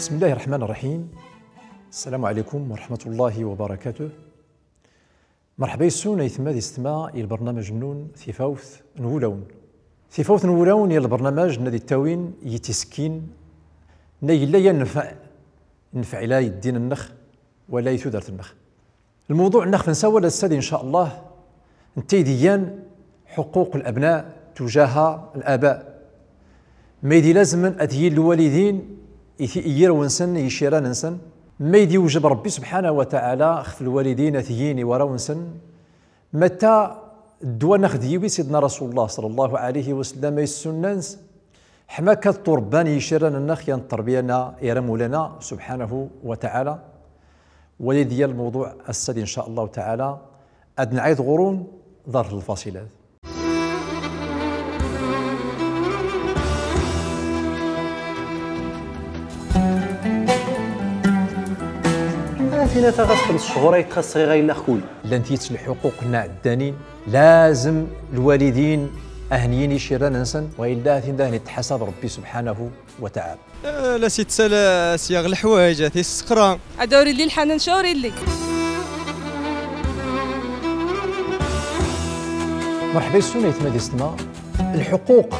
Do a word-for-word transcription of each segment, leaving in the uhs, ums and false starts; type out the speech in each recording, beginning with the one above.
بسم الله الرحمن الرحيم. السلام عليكم ورحمة الله وبركاته. Merḥba yes-wen aytma d yessetma i lbernamaj-nnun Tifawt n Wulawen. Tifawt n Wulawen i lbernamaj-nna ad-ittawin i tisekkin-nna yella ya nnfeɛ, nnfeɛ illa i ddin-nnex wala i tudert-nnex. Lmewḍuɛ-nnex f nsawal ass-ad, in ca Allah, nta i d-iyan حقوق الأبناء تجاه الآباء. Mayd ilazmen ad t-yin lwalidin i ti-, i yiraw-nsen, i yicirran-nsen. Mayd iwjeb Ṛebbi subḥanahu wa taɛala xef lwalidin ad t-yin i warraw-nsen. Mata ddwa-nnex d-yiwi Sidna Rasul Llah ṣalla Llahu ɛalayhi wa sallam, i ssunna-ns. Ḥma akka ad ṭṭuṛebban yicirran-nnex yan ṭṭerbiya-nna ira Mawlana subḥanahu wa taɛala. Wa d-iyan lmewḍuɛ ass-ad, in ca Allahu taɛala, ad nɛayd ɣur-wen ḍarf lfasilat. A tinata ɣas xems cchur ay txaṣṣ ɣir ayen-a kul. Llan tiyet lḥuquq-nna ɛeddanin, lazem lwalidin a hen-yin icirran-nsen, wa illa a tin da hen-itḥasab Ṛebbi subḥanahu wa taɛala. Eh, la s-ittsal, eh, s-yaɣ leḥwayeǧ, a t-isseqra. Ad ur illi lḥanan, ca ur illi. Merḥba yes-wen aytma d yessetma. الحقوق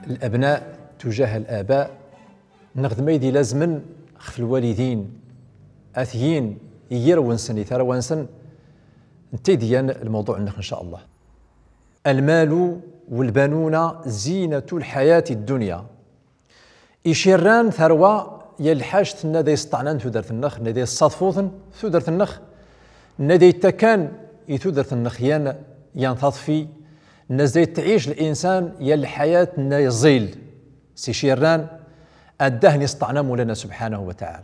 الأبناء تجاه الآباء. Nneɣ d mayd ilazmen xef lwalidin a t-yin i yiraw-nsen, i tarwa-nsen. Nta i d-iyan lmewḍuɛ-nnex, in ca Allah. المال والبنون زينة الحياة الدنيا. Icirran, tarwa, ya lḥaǧt nna da yesṭeɛnan tudert-nnex, nna da yessaḍfuten tudert-nnex, nna da yettakkan i tudert-nnex yan, yan taḍfi, nna da yettɛic linsan ya lḥayat nna iẓil. S icirran, adda hen isṭeɛna Mawlana subḥanahu wa taɛala.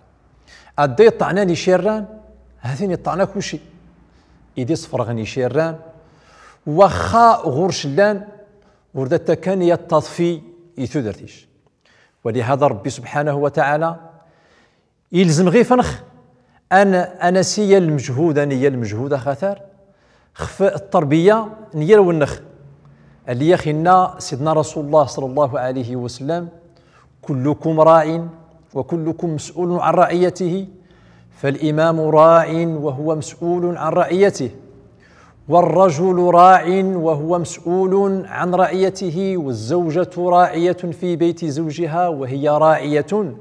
Adda iṭṭeɛnan icirran, ha-t-in iṭṭeɛna kulci. Id isfrɣen icirran, waxxa ɣur-c llan, ur da ttakkan ya ttaḍfi i tudert-ic. Walihada Ṛebbi subḥanahu wa taɛala ilzem ɣif-nnex a n-, a nasi ya lmejhud, a niya lmejhud axatar xef ṭṭerbiya n yiraw-nnex. Alli ax inna Sidna Rasul Llah ṣalla Llahu ɛalayhi wa sallam: كلكم راع وكلكم مسؤول عن رعيته، فالإمام راع وهو مسؤول عن رعيته، والرجل راع وهو مسؤول عن رعيته، والزوجة راعية في بيت زوجها وهي راعية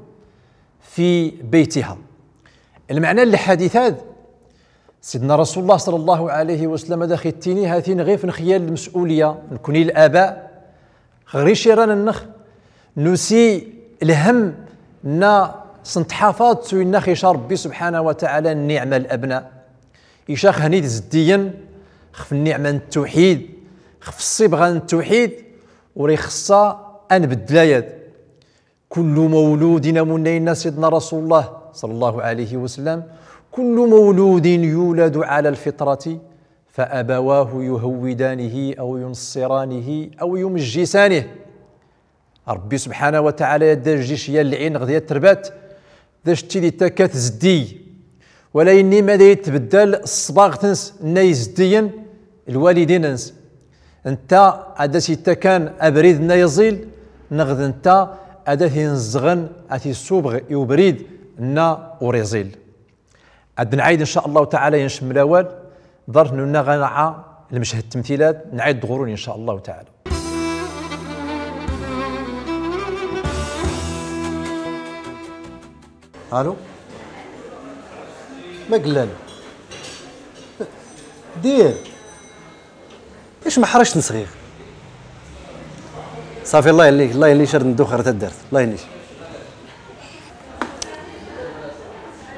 في بيتها. Lmeɛna n lḥadit-ad, Sidna Rasul Llah ṣalla Llahu ɛalayhi wa sallam ad ax-ittini ha-t-in ɣif-nnex ya lmes'uliya, nekni laba, ɣer icirran-nnex, nusi lhemm nna s-netḥafaḍ s winna ax ica Ṛebbi subḥanahu wa taɛala nniɛma n labna. Ica ax hen-id-zeddiyen xef nniɛma n ttewḥid, xef ṣṣibɣa n ttewḥid, ur ixeṣṣa a nbeddel ayad. كل مولود, amunna inna Sidna Rasul Llah ṣalla Llahu ɛalayhi wa sallam, كل مولود يولد على الفطرة فأبواه يهودانه أو ينصرانه أو يمجسانه. Ṛebbi subḥanahu wa taɛala yadda ajdid ya lɛin ɣer ya terbat, d ajdid ittakka-t zeddiy. Wala inni ma da itbeddel ṣṣbaɣt-ns nna izeddiyen, lwalidin-ns. Nta ad as-ittakkan abrid nna iẓil, neɣ d nta ad at-inzɣen, at-issubɣ i ubrid nna ur iẓil. Ad nɛayd, in ca Allahu taɛala, incemmel awal, ḍarf nunna ɣa nɛa lmeched temtilat, nɛayd ɣur-wen, in ca Allahu taɛala. Alo? Ma gellan? Dir. Ic meḥrac n sɣiɣ. Ṣafi, Allah yellik, Allah yellik, ar ndux ɣer taddart, Allah yellik.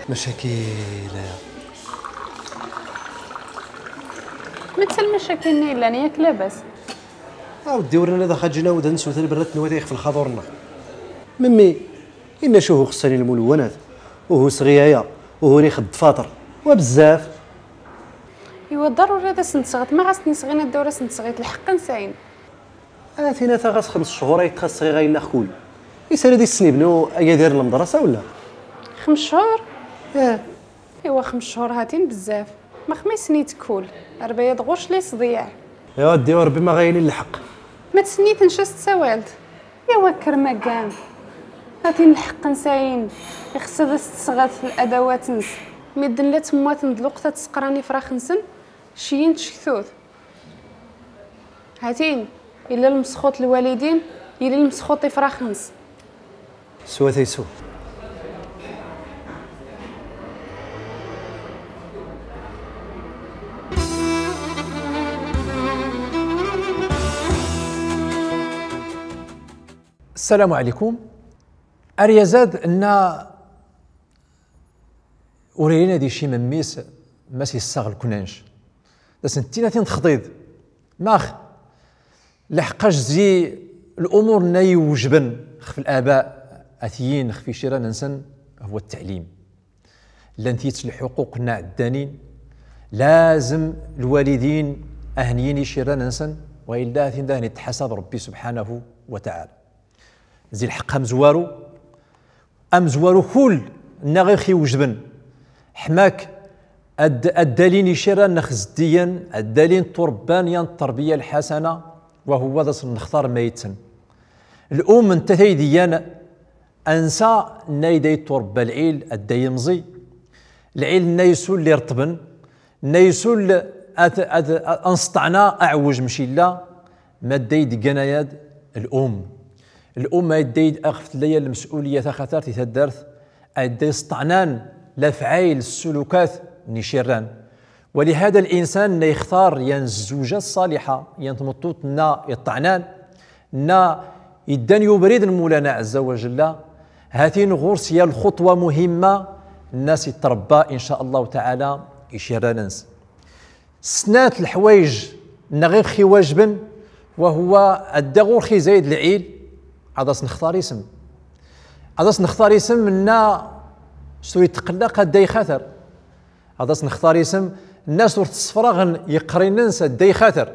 Macakil aya. Metta lmacakil-nni yellan, yak labas? A weddi, ur nella d axa ǧin awd ad nsewtel berra n tnewwit ixef lxaḍur-nneɣ. Memmi, Inna cuhu xessani lmulwanat, uhu sɣi aya, uhu rix ḍfaṭer, wa bezzaf. Iwa, ḍaruri ad as-nsɣet, ma ɣas nisɣi nadda ur as-nsɣi, lḥeqq-ns ayen. A tinata ɣas xems cchur ay txaṣ sɣiɣ ayen ax kul. Isali di ssnibnu ay adir n lmedrasa wala? Xems cchur? Eh. Iwa, xems cchur hatin bezzaf. Ma xmis nit kul. Arba yad ɣur-c li sḍiyaɛ. Iwa, ddiw Rebbi ma ɣa yili lḥeqq. Ma tsennit nec as-tsawalt. Iwa, kker ma gan. Hatin lḥeqq-ns ayen, ixṣṣa ad as-tesɣat ladawat-ns. Medden la ttmwaten d lweqt ad sseqran ifrax-nsen, ceyyen tcektut. Hatin, illa lmesxuṭ lwalidin, illa lmesxuṭ ifrax-ns. Swat aysu. Ssalamu ɛalaykum. Aryaz-ad nna ur irin ad ici memmi-s ma s-issaɣ lknanc. D as-nttini a t-in-texḍiḍ. Max? Leḥqac zi lumur nna iwejben xef laba, a t-yin xef iciran-nsen, huwa ttaɛlim. Llan tiyt lḥuquq nna ɛeddanin, lazem lwalidin a hen-yin iciran-nsen, wa illa a t-in dahen itḥasab Rebbi subḥanahu wa taɛala. Zi lḥeqq amezwaru, amezwaru kull nna ɣir-x iwejben. Ḥmak ad, ad dalin iciran-nnex zeddiyen, ad dalin tuṛebban yan ttṛebbiya lḥasana, wa huwa ad as-nextar mayt-ten. Lum netta tayd iyan ansa nna i da ittuṛebba lɛil, ad da imẓi. Lɛil nna isul ireṭben, nna isul ad, ad, ad, ad nesṭeɛna aɛwej mec illa, ma da idgan ayad lum. Lum ad da id-, ɣef tella yan lmes'uliya taxatart i taddart, ad da isṭeɛnan lafɛayl, ssulukat n iciran. Walihada linsan nna ixtar yan zzuja ṣṣaliḥa, yan tmeṭṭut nna iṭṭɛnan, nna iddan i ubrid n Mulana ɛezza wa jalla, ha-t-in ɣur-s ya lxuṭwa muhimma, nna s-itṛebba in ca Llah taɛala iciran-ns. Snat lḥwayej nna ɣir-x iwajben, wa huwa ad da ɣur-x izayd lɛil, ad as-nextar isem. Ad as-nextar isem nna s-ur itqellaq ad da ixater. Ad as-nextar isem nna s-ur t-ssefraɣen iqrinen-ns ad da ixater.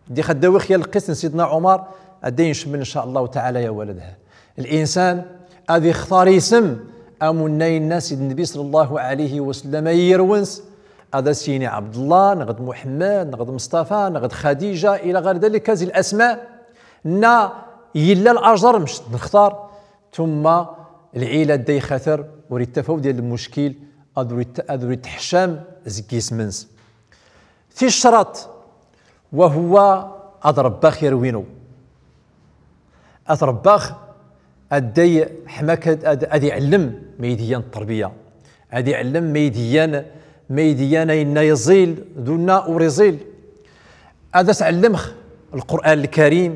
Dix ad dawiɣ ya lqist n Sidna Ɛumar, ad da incemmen in ca Llah taɛala ya walad. Linsan ad ixtar isem amunnay nna s-id Nnbi ṣalla Llahu ɛalayhi wa sallam i irwen-s, ad as-ini Ɛebdallah, neɣ d Muḥemmed, neɣ d Meṣṭafa, neɣ d Xadija, ila ɣayr dalik zi lasma, nna illa lajer mec nextar, tumma lɛil ad da ixater, ur ittaf awd ya lmuckil, ad ur itt-, ad ur itteḥcam zeg isem-ns. Ticraṭ, wa huwa ad ṛebbax irwin-u. Ad t-ṛebbax ad da i-, ḥmak ad, ad, ad iɛellem ma id iyan ttṛebbiya. Ad iɛellem ma id iyan, ma id iyan ayenna iẓil d unna ur iẓil. Ad as-ɛellmx Lqur'an Lkarim,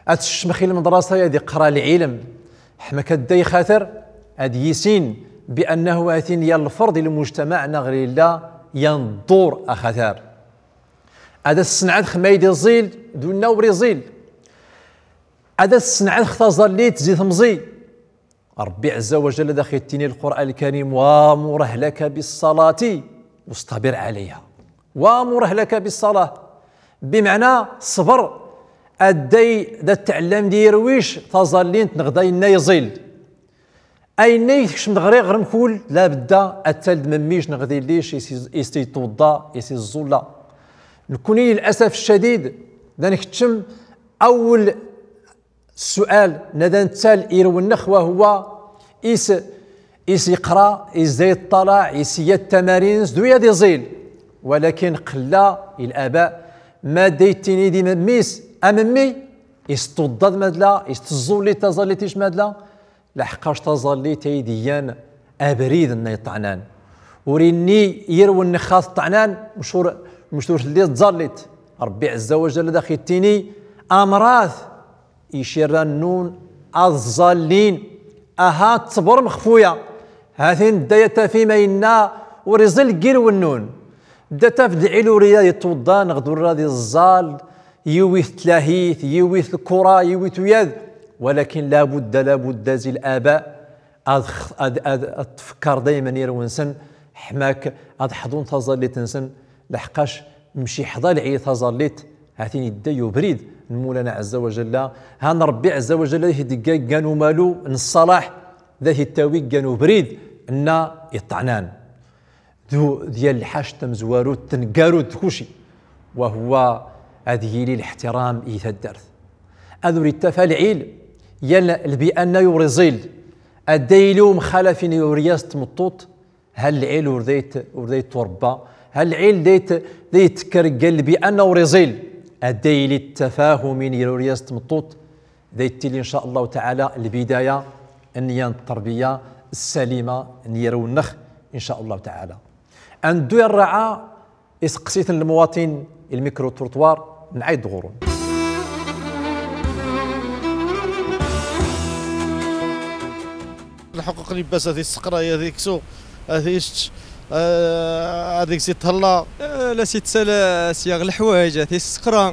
ad t-ccemx i lmedrasa ad iqra lɛilm, ḥmak ad da ixater, ad yissin bi annahu ha-t-in ya lferḍ i lmujtamaɛ nna ɣer illa yan ddor axatar. Ad as-ssenɛadx ma id iẓil d unna ur iẓil. Ad as-ssenɛadx taẓallit zi temẓi. Ṛebbi ɛezza wa jalla dax ittini Lqur'an Lkarim: وأمر أهلك بالصلاة واصطبر عليها. وأمر أهلك بالصلاة. Bimeɛna ṣber, ad da i-, da tɛellamd i irwic taẓallint neɣ d ayenna iẓil. Ayenna i tekcmd ɣer iɣrem kull, labedda ad tald memmic neɣ d illic i s-, i s-itwḍḍa, i s-iẓẓulla. Nekni, للأسف الشديد, da nkeččem awel ssual nna da nettal irwen-nnex, wa huwa is, is iqra, is da iṭṭalaɛ, is iga tamarin, s du yad iẓil. Walakin qella i laba ma da ittini di memmi-s: a memmi, is twḍḍad madla, is tẓẓullit taẓallit ic madla? Laḥqac taẓallit ayd iyan abrid nna iṭṭɛnan. Ur inni irwen-nnex ad ṭṭɛnan mec ur, mec ur telli tẓallit. Ṛebbi ɛezza wa jalla dax ittini: amrat icirran-nnun ad ẓallin, ahat tṣbrem xef uya. Ha-t-in da ya tafim ayenna ur iẓil deg irwen-nnun. Da tafd lɛil ur rad itwḍḍa neɣ d ur rad iẓẓal, yiwi-t tlahit, yiwi-t lkura, yiwi-t uyad. Walakin labudda, labudda zi laba ad x-, ad, ad, ad tfekkar dayman irwen-nsen, ḥmak ad ḥḍun taẓallit-nsen, laḥqac mec iḥḍa lɛil taẓallit, ha-t-in idda i ubrid n Mulana ɛezza wa jalla. Han Ṛebbi ɛezza wa jalla da t-id-igga iggan umalu n ṣṣalaḥ, da t-ittawi iggan ubrid nna iṭṭɛnan. Du, d yal lḥac tamezwarut, tneggarut d kulci, wa huwa ad yili leḥtiram i taddart. Ad ur ittaf alɛil yan lbi'a nna ur iẓil, Adday ili umxalaf ini ur yas tmeṭṭut, hal lɛil ur day t-, ur day tuṛebba, hal lɛil day t-, day tekker gal lbi'a nna ur iẓil. Adday ili ttafahum ini ur yas tmeṭṭut, day tili, in ca Allahu taɛala, lbidaya n yan ttṛbiya ssalima n yirwen-nnex, in ca Allahu taɛala. Anddu i rraɛa, iseqsiten lmuwaṭin, lmikru-trottoir, nɛayd ɣur-wen. Lḥuquq n yibbas, ad isseqra, ad iksu, ad icc, eh, ad is-ithella. Eh, la s-itsal, eh, s-yaɣ lḥwayeǧ, ad isseqra,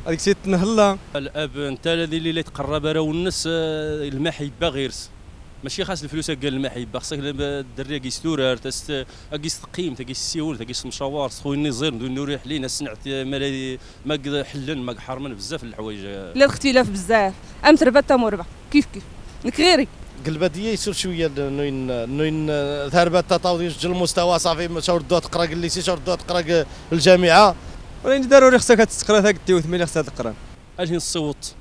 ad is-itnhella. Lab nta ladi li la itqerrab arraw-nnes, eh, lmaḥibba ɣir-s. Mačči xas leflus, agg lmaḥibba, xas agg lb-, dderya agg is-turart, as-t-, agg is-teqqimt, agg is-ssiwelt, agg is-temcawart, s xu-inna iẓilen d win-nna ur iḥlin, as-neɛt, eh, ma la, ma agg ḥellen, ma agg ḥermen, bezzaf n lḥwayeǧ, eh. La lextilaf bezzaf. Am terbaṭ tamurbaɣt, kif kif. Nekk ɣir-i. Gelbadiya isur cwiya n, n, n, n, tarbaṭ tataw di jel mustawa, ṣafi, ma ca ur ddu ad teqra g llisi, ca ur ddu ad teqra g lǧamiɛa. Walakin daruri xas-ak ad testeqra tagtiwt, mili xas ad qqran. Alhin ṣṣiwṭ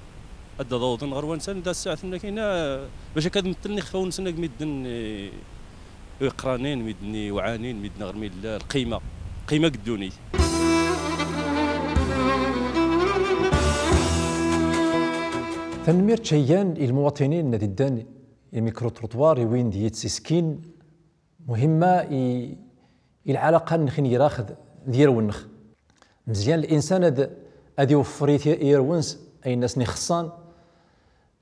ad d-awḍen ɣer wansan, da ssaɛt-nni kayna, bac akka ad mettlen ixfawen-nsen ag midden, eh, iqranen, midden iwɛanen, midden ɣer mi yella lqima, lqima g ddunit. Tanemmirt cayyan i lmuwaṭinin ad iddan i lmikru-trottoir i win d-yettsiskin. Muhimma i, i lɛalaqa-nnex i n-irax d, d yirwen-nnex. Mezyan linsan ad, ad iweffer i ti-, i yirwen-s ayen as-n-ixeṣṣan,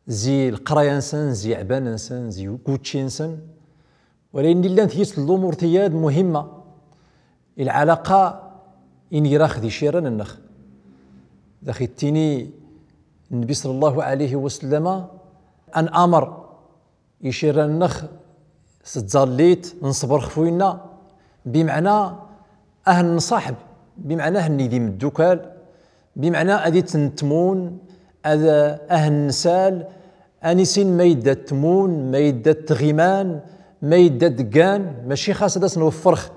zi lqraya-nsen, zi iɛban-nsen, zi wučči-nsen. Walakin llan tyest n lumur tiyyad muhimma i lɛalaqa i n-irax d icirran-nnex. Dax ittini Nnbi ṣalla Llahu ɛalayhi wa sallama, ad n-amer icirran-nnex s tẓallit, nṣber xef winna, bimeɛna ad hen-nṣaḥeb, bimeɛna ad hen-nidi imeddukal, bimeɛna ad iten-ntmun, ad, ad hen-nsal, ad nissin ma yedda ttmun, ma yedda tɣiman, ma yedda dgan, mačči xas ad as-nweffer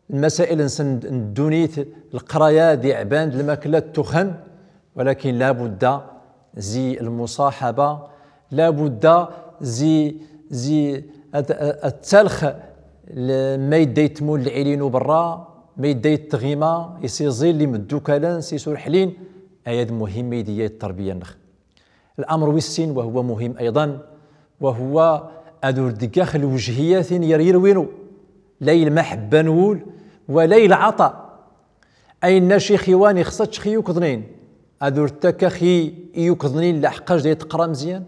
lmasail-nsen n ddunit, lqraya, d iɛban, d lmakla, d tuxxam, walakin labudda zi lmuṣaḥaba, labudda zi, zi at-, at-, attalx l-, ma yedda yettmun lɛil-inu berra, ma yedda yettɣima, is iẓil imeddukal-ns, is ur ḥlin, aya d muhim i d-iya ttṛbiya-nnex. Lɛamr wis sin, wa huwa muhim ayḍan, wa huwa ad ur d-gax lwejhiyatin ɣer yirwi-nu, la i lmaḥebba n wul, wa la i lɛaṭa. Ayenna cix iwan ixṣa ččix i yukḍnin, ad ur ttakax i, i yukḍnin laḥqac da itqra mezyan.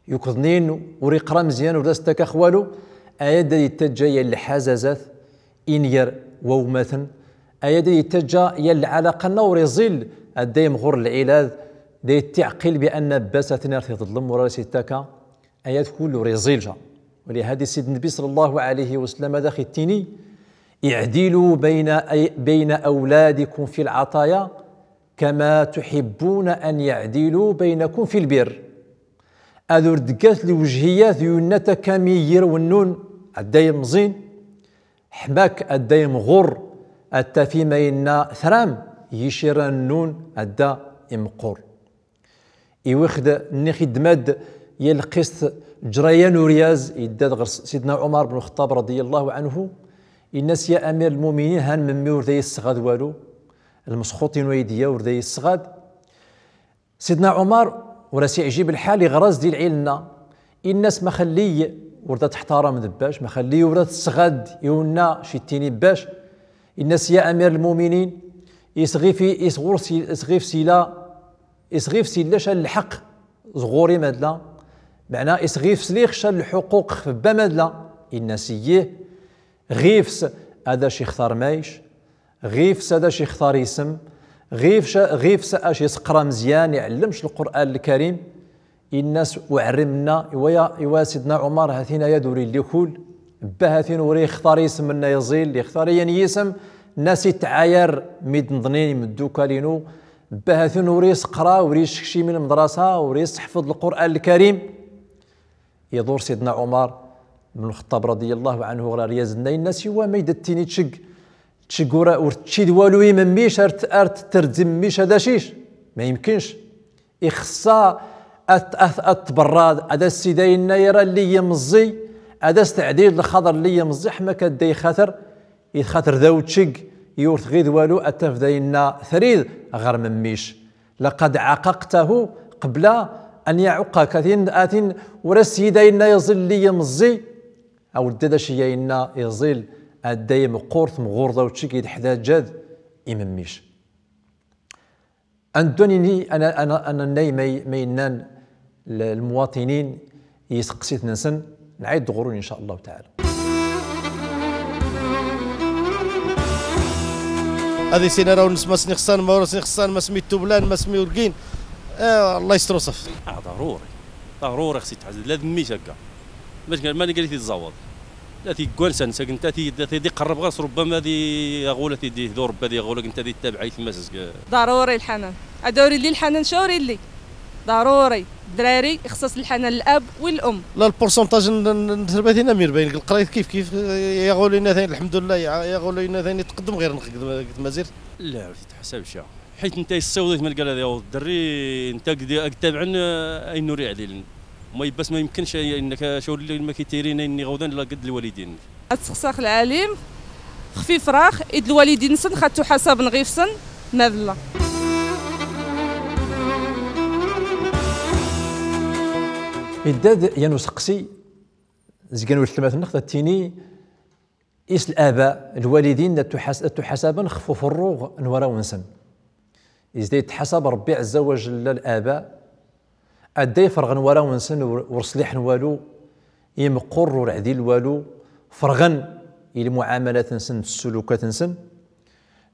Yukḍnin ur iqra mezyan, ur da as-ttakax walu, aya da ittaǧǧa ya lḥazazat, in ɣer wawmaten, aya da ittaǧǧa ya lɛalaqa-nna ur iẓil, ad da imɣur lɛilad, da ittiɛqil bi anna abbas a ten-ar-t-iḍlem ur ar-as-ittaka, aya kullu ur iẓil ja. Walihada Sidna Nnbi ṣalla Llahu ɛalayhi wa sallam dax ittini: اعدلوا بين، بين أولادكم في العطايا كما تحبون أن يعدلوا بينكم في البر. Ad ur d-gat lwejhiyat yunna takami yirwen-nnun ad da imẓin, ḥma-k ad da imɣur, ad tafim ayenna tram, yicirran-nnun ad da imqqur. Iwix-d nni xiddem-ad ya lqist ǧrayan uryaz idda-d ɣer Sidna Ɛumar bnu Lxeṭṭab raḍiya Llahu ɛanhu, inna-s: ya Amir Lmuminin, han memmi ur da yessɣad walu, lmesxuṭ-inu aydi-ya ur da yessɣad. Sidna Ɛumar ur as-iɛjib lḥal, iɣra-as di lɛil-nna. Inna-s: maxalli ur da teḥtaram d bbac, maxalli ur da tessɣad i unna cittini bbac. Inna-s: ya Amir Lmuminin, is ɣif, is ɣur-s, is ɣif-s ila, is ɣif-s illa ca n lḥeqq ɣur-i madla, meɛna is ɣif-s liɣ ca n lḥuquq xef bba madla. Inna-s: iyyih. Ɣif-s ad ac-ixtar mayc, ɣif-s ad ac-ixtar isem, ɣif-s, ɣif-s ac-iseqra mezyan, iɛellem c Lqur'an Lkarim. Inna-s uɛerrim-nna, iwa ya, iwa Sidna Ɛumar, hatin aya d ur illi kul. Bba hatin ur ixtar isem-nna iẓil, ixtar yan yisem, nna-s itɛayar mi d-nḍnin imeddukal-inu. Bba hatin ur iseqra, ur isekcim i lmedrasa, ur iseḥfeḍ Lqur'an Lkarim. Iḍur Sidna Ɛumar bnu Lxeṭṭab raḍiya Llahu ɛanhu ɣer aryaz-nna, inna-s: iwa ma yedda ttini ččeg, ččeg ur, ur teččid walu i memmi-c, ar t-, ar t-terzi memmi-c ad ac-icc? Ma yemkin-c. Ixeṣṣa Ad, ad, ad tberraḍ, ad as-id-ayenna ira lli yemẓi, ad as-tɛdid lxaḍer lli yemẓi, ḥma ka dda ixater, ixater da uceg, i ur tɣid walu, ad tafed ayenna trid ɣer memmi-c. لقد عاققته قبل أن يعوقك. Atin, atin, ur as-id-ayenna iẓil lli yemẓi, a wlad, aci ayenna iẓil, ad dda imeqqur, temɣur da uceg i d-ḥdaǧad i memmi-c. Ad neddu ad nini, ad n-, ad n-, ad nannay ma, ma yennan l-, lmuwaṭinin i tseqsit-nsen, nɛid ɣur-wen, in ca Llah taɛala. Ad issin arraw-nnes ma sen-ixṣan, ma ur sen-ixṣan, ma asmi ttublan, ma asmi ur gin. Eh, Llah yestr ṣafi. Ah, ḍaruri. Ḍaruri xas itɛassab. La d mmi-s akka. Mac mani qal-it iẓẓawaḍ. La tigwan san, sa genta ti, ti, ti iqerreb ɣer-s, rubbama di aɣul ti, di, di ur rebba di aɣul, genta di ttabaɛ i tmas-s. Ḍaruri lḥanan. Ad ur illi lḥanan, ca ur illi? Ḍaruri. Ddrari, ixṣṣ-as lḥanan lab wa lum. La, lpurṣunṭaj n, n, n terbatin am irbayen, deg leqrayt kif kif, i aɣul-inna tani, lḥemdullah, i aɣul-inna tani itqeddem ɣir-nneɣ deg, deg tmazirt. La, ur titḥasabc. Ḥit nta issiweḍ-it ma lqal ad yaweḍ dderri, nta ag, ag tabɛen, eh, ayen ur iɛdilen. Ma ibbas ma yemkenc, eh, inna-k, eh, cawlli ma kitiri, ayen iɣawḍen la qed lwalidin. Ad sexsax lɛalim, xef ifrax, id lwalidin-nsen, xa ttuḥasaben ɣif-sen, madla. Idda-d yan useqsi, zgan weltma-tneɣ, ad tini, Is laba, lwalidin, ad ttuḥas-, ad ttuḥasaben xef uferruɣ n warraw-nsen. Is da ittḥasab Ṛebbi ɛezza wa jella laba, ad da iferɣen warraw-nsen ur, ur ṣliḥen walu, imeqqur ur ɛdil walu, ferɣen i lmuɛamalat-nsen, d ssulukat-nsen.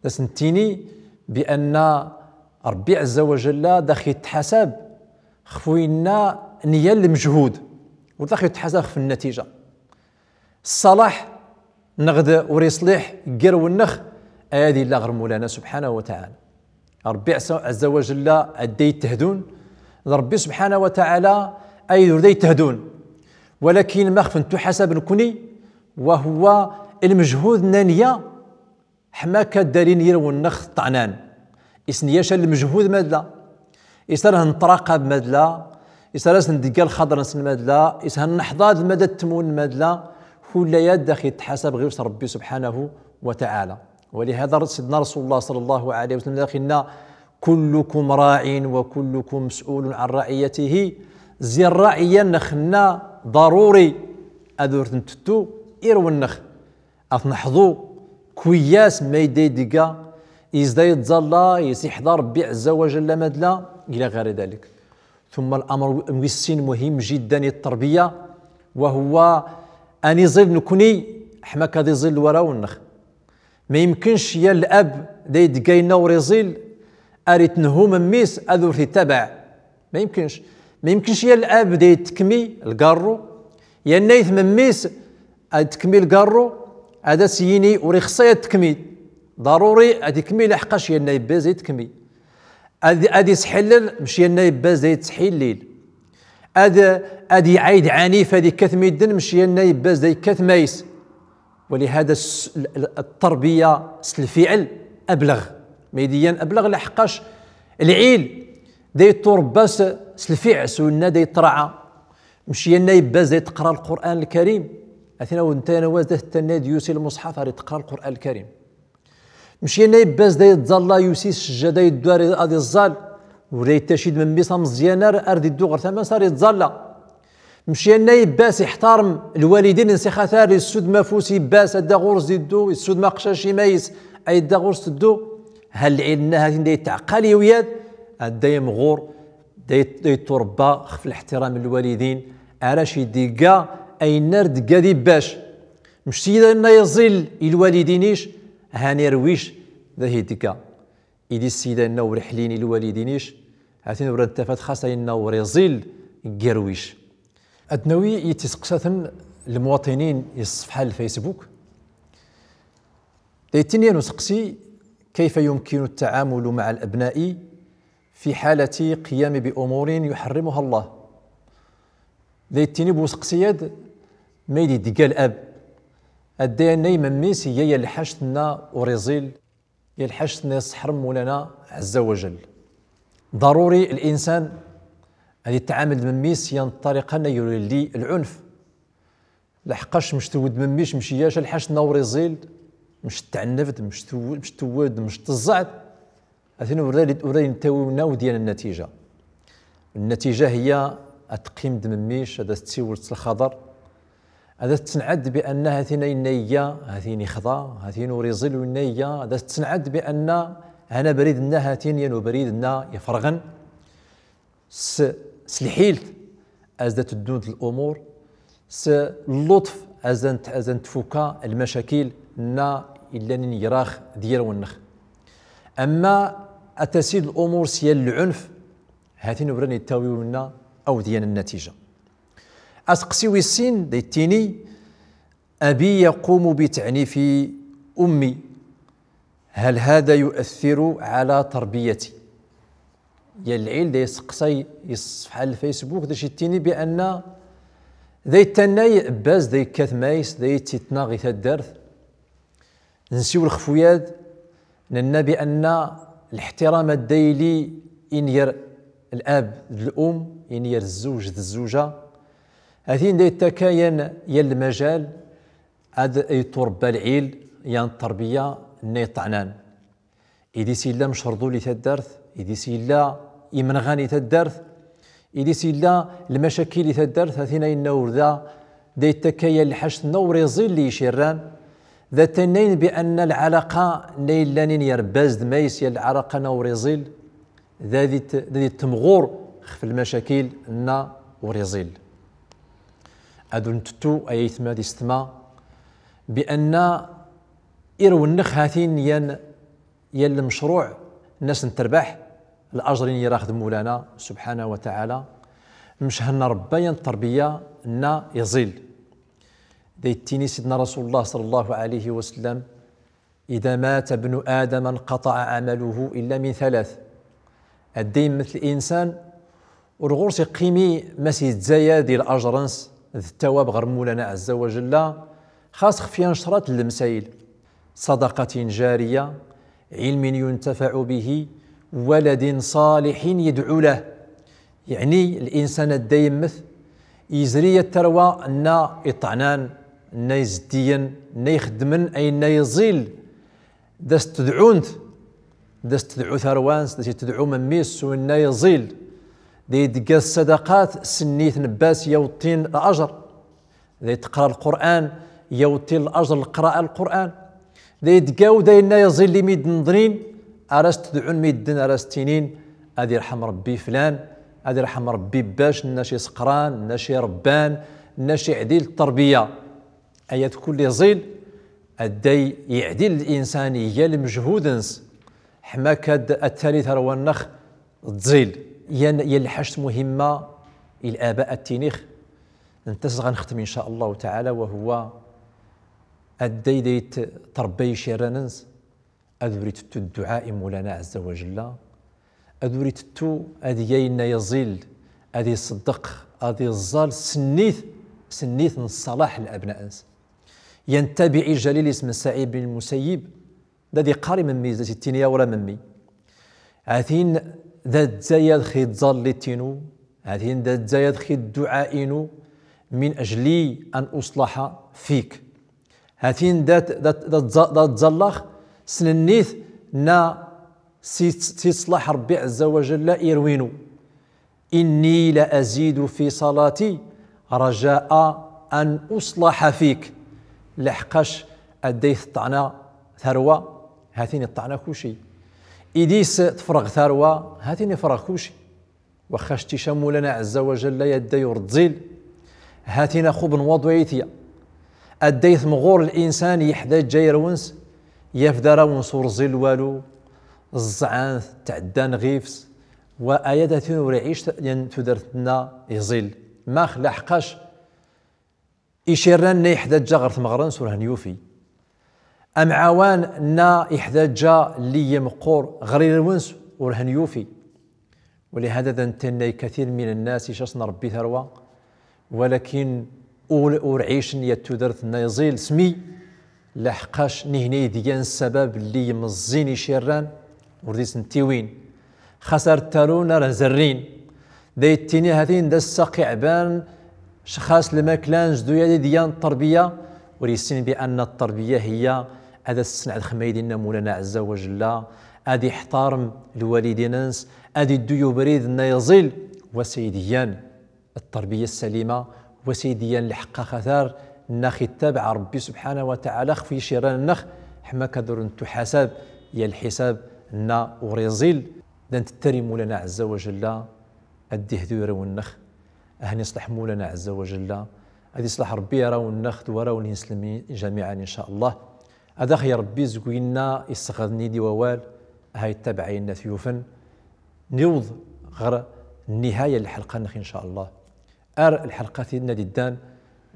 Da sen-ttini bi anna Ṛebbi ɛezza wa jella da ax-ittḥasab xef winna n yal lmejhud, ur da ax-ittḥasab xef nnatija. Ṣṣalaḥ neɣ d ur iṣliḥ ger-wen-nex, ad illa ɣer Mawlana subḥanahu wa taɛala. Ṛebbi ɛezza, ɛezza wa jella ad da ittehdun, d Ṛebbi subḥanahu wa taɛala ayd ur da ittehdun. Walakin ma xef nettuḥasab nekni, wa huwa lmejhud n nniyya, Ḥma ka ddalin yirwen-nnex ṭṭɛnan. Is nyaca lmejhud madla. Is ar hneṭraqab madla. Is ar as-ndegga lxaḍer-nsen madla. Is hneḥḍa d mada ttmun madla. Kull aya da ax-ittḥasab ɣir-s Ṛebbi subḥanahu wa taɛala. Walihada sidna Rasul Llah ṣalla Llahu ɛalayhi wa sallam da ax-inna: كلكم راع وكلكم مسؤول عن رعيته. Zi rraɛiyya-nnex-nna ḍaruri ad ur ten-tettu irwen-nnex. Ad t-neḥḍu, kuyas ma i da idegga, is da iẓẓalla, is iḥḍa Ṛebbi ɛezza wa jalla madla, ila ɣayri dalik. Tumma lamr wi-, wis sin muhim jiddan i ttṛebbiya, wa huwa ad niẓil nekni, ḥma ka d iẓil warraw-nnex. Ma yemkenc yal ab da idegga inna ur iẓil, ar itnhu memmi-s ad ur t-ittabaɛ. Ma yemkenc. Ma yemkenc yal ab da ittekmi lgarru, yanna-t memmi-s ad ittekmi lgarru, ad as-yini ur ixṣṣa ad tekmi. Ḍaruri ad ikmi laḥqqac yanna ibbaz da ittekmi. Ad, ad isḥillel, mec yanna ibbaz da ittḥillil. Ad, ad iɛayd ɛanif, ad ikkat midden, mec yanna ibbaz da ikkat mays. Walihada s-, l-, l-, ttṛebbiya s lfiɛl ableɣ. Ma i d-innan ableɣ laḥqqac lɛil da ittuṛebba s, s lfiɛl, s winna da ittraɛa. Mec yanna ibbaz da itqra Lqur'an Lkarim. Aten aw nta yan a wa da tettannay d yusi lmuṣḥaf ar itqra Lqur'an Lkarim. Mec yanna ibbaz da itẓalla yusi s ccejjada iddu ar, ad iẓẓal. Ur da ittacid memmi-s ameẓyan ar, ar d-iddu ɣer tama-s ar itẓalla. Mec yanna ibbaz iḥtarem lwalidin-ns ixatar, issudma afus ibbaz, adda ɣur-s iddu, issudma aqcac i mays, a idda ɣur-s iddu. Ha lɛil-nna hatin da itɛeqqal i wiyad, adda imɣur, da it-, da ittuṛebba xef liḥtiram n lwalidin, ar aci d-igga ayenna ar d-igga d ibbac. Mec sida inna iẓil i lwalidin-ic, han irwic da hi-d-igga. Idi sida inna ur iḥlin i lwalidin-ic, hatin ur ntafat xas ayenna ur iẓil g irwic. Ad nawi i tiseqsaten lmuwaṭinin i ṣṣefḥa n lfacebook. Da ittini yan useqsi: كيف يمكن التعامل مع الأبناء في حالة قيام بأمور يحرمها الله؟ Da ittini bu useqsi-ad, ma i d-idegga lab, adda yanna i memmi-s iga yal lḥac tenna ur iẓil, yal lḥac tenna isseḥrem Mawlana ɛezza wa jall. Ḍaruri linsan Ad ittɛamel d memmi-s yan ṭṭariqa-nna ur illi lɛunf. Laḥqac mec tewwed memmi-c, mec iyyas lḥac-nna ur iẓil, mec tɛennebd, mec tew-, mec tewwed, mec teẓẓɛed. Hatin ur ra-, ur ra-, intawi-wen awdyan nnatija. Nnatija hiya ad teqqim d memmi-c, ad as-tessiwel s lxaḍer, ad as-tessenɛed bi anna hatin ayenna iga, hatin ixḍa, hatin ur iẓil winna iga, ad as-tessenɛed bi anna han abrid-nna hatin yan ubrid-nna iferɣen. S, s lḥilt, a-s da teddunt l'umur, s llutf, a-s da n-, a-s da ntfukka lmacakil-nna illan igrax d yirwen-nnex. Amma ad tasi l'umur s yal lɛunf, hatin ur ra-, ittawi winna awdyan nnatija. Aseqsi wis sin, da ittini, أبي يقوم بتعنيف أمي، هل هذا يؤثر على تربيتي؟ Yal lɛil da iseqsay i ṣṣefḥa n lFacebook, da ittini bi anna da ittannay bba-s da ikkat may-s, da ittnaɣ i taddart. Nsiwel xef wiyad, nenna bi anna lixtiram ad da ili inger l'ab d l'um, inger zzewj d zzuja. Hatin da ittakka yan, yan lmajal ad ituṛebba lɛil, yan ṭṭerbiya-nna iṭṭɛnan. Idis illa mec rḍul i taddart, idis illa imenɣan i taddart, idis illa lmacakil i taddart, hatin ayenna ur da, da ittakka yan lḥac-nna ur iẓil i icirran, da ttannayn bi anna lɛalaqa-nna illan inger bba-s d may-s, yan lɛalaqa-nna ur iẓil, da di t-, da di temɣur xef lmacakil-nna ur iẓil. Ad ur ntettu, ay aytma d isetma, bi anna irwen-nnex hatin yan, yan lmecṛuɛ-nna s nterbaḥ, lajer-in irax d Mulana subḥanahu wa taɛala, mec han nṛebba yan ṭṭerbiya-nna iẓil. Da ittini Sidna Rasulullah ṣalla Llahu ɛalayhi wa sallam, إذا مات ابن آدم انقطع عمله إلا من ثلاث. Adday immet linsan, ur ɣur-s iqqimi ma s izzay-ad i lajer-ns d ttawab ɣer Mulana ɛazza wa jalla, xas xef yan craḍ n lemsayel: صدقة جارية، علم ينتفع به، ولد صالح يدعو له. Yeɛni, linsan adday immet, izri yat tarwa-nna iṭṭɛnan, nna izeddiyen, nna ixeddmen ayenna iẓil, da s-tedɛunt, da s-tedɛu tarwa-ns, da s-itedɛu memmi-s s winna iẓil, da idegga ṣṣadaqat s nniyet n bba-s yawṭin lajer. Da iteqra Lqur'an, yawṭi lajer leqra'a n Lqur'an. Da idegga awd ayenna iẓil i medden ḍnin, ara s-tedɛun medden, ara s-ttinin: ad irḥem Ṛebbi flan, ad irḥem Ṛebbi bba-c, nna c-iseqran, nna c-iṛebban, nna c-iɛdil ṭṭerbiya. Ayad kull iẓil, adday iɛdil linsan, iga lmejhud-ns, ḥma kad ad tali tarwa-nnex tẓil. Yan, yan lḥact muhimma i laba ad t-inix, ntas ɣa nextem in ca Llahu taɛala, wa huwa adday da itṛebba icirran-ns, ad ur itettu dduɛa i Mulana ɛazza wa jalla, ad ur itettu ad ig ayenna iẓil, ad iṣeddeq, ad iẓẓal s nnit, s nnit n ṣṣalaḥ n labna-ns. Yan ttabiɛi ljalil isem-ns Saɛid bin Lmusayyib, da d-iqqar i memmi-s, da s-ittini: a wra memmi, hatin da zzay-ad xi tẓallit-inu, hatin da zzay-ad xi dduɛa-inu, من أجل أن أصلح فيك. Hatin da, da, da, da ẓẓallax s nnit nna s-, s-iṣlaḥ Ṛebbi ɛazza wa jalla irwi-nu. إني لأزيد في صلاتي رجاء أن أصلح فيك. Laḥqac adday teṭṭɛna tarwa, hatin iṭṭɛna kuci. Idis tefreɣ tarwa, hatin ifreɣ kuci. Waxxa acettic a Mulana ɛazza wa jalla, adday ur tẓil. Hatin axubb n waḍu ayt ya. Adday temɣur linsan iḥdaǧǧa irwen-s, yaf d arraw-ns ur ẓil walu, ẓẓɛan-t, tɛeddan ɣif-s, wa ayad hatin ur iɛic yan tudert-nna iẓil. Max? Laḥqac icirran nna iḥdaǧǧa ɣer temɣer-ns ur hen-yufi. Amɛawan nna iḥdaǧǧa lli imeqqur ɣer irwen-s ur hen-yufi. Walihada da ntannay katir min nnas icaṣen Ṛebbi tarwa, walakin ur, ur ɛicen yat tudert-nna iẓil. Smi? Laḥqac nihni i d-igan ssabab lli imeẓẓin icirran ur d-iten-tiwin. Xas ar ttarun ar zerrin. Da ittini hatin d assaqqi iɛban, ccxas lmakla n zduy ad idyan ṭṭarbiya, ur issin bi anna ṭṭarbiya hiya ad as-tsenɛed xma i d-inna Mulana ɛezza wa jella, ad iḥtarem lwalidin-ns, ad iddu i ubrid nna iẓil, wa s-idyan ṭṭarbiya ssalima, wa s-idyan lḥeqq axatar nna ax ittabaɛ Ṛebbi subḥanahu wa taɛala xef icirran-nnex, ḥma ka ad ur nettuḥasab ya lḥisab nna ur iẓil. Da nttari Mulana ɛezza wa jella ad ihdu i waraw-nnex, ad hen-iṣleḥ Mulana ɛezza wa jella, ad iṣleḥ Ṛebbi i waraw-nnex d waraw n inselmen jamiɛan in ca Allah. Ad ax-yerr Ṛebbi seg winna isɣaden-id i wawal, aha ittabaɛ ayenna t-yufen. Niweḍ ɣer nnihaya n lḥelqa-nnex in ca Allah. Ar lḥelqatin ad iddan,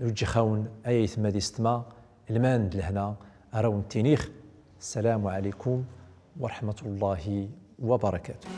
nuǧǧix-awen ay aytma d istma, lman d lehna, ar awen-ttinix, ssalamu ɛalaykum wa raḥmatu Llah wa barakatuh.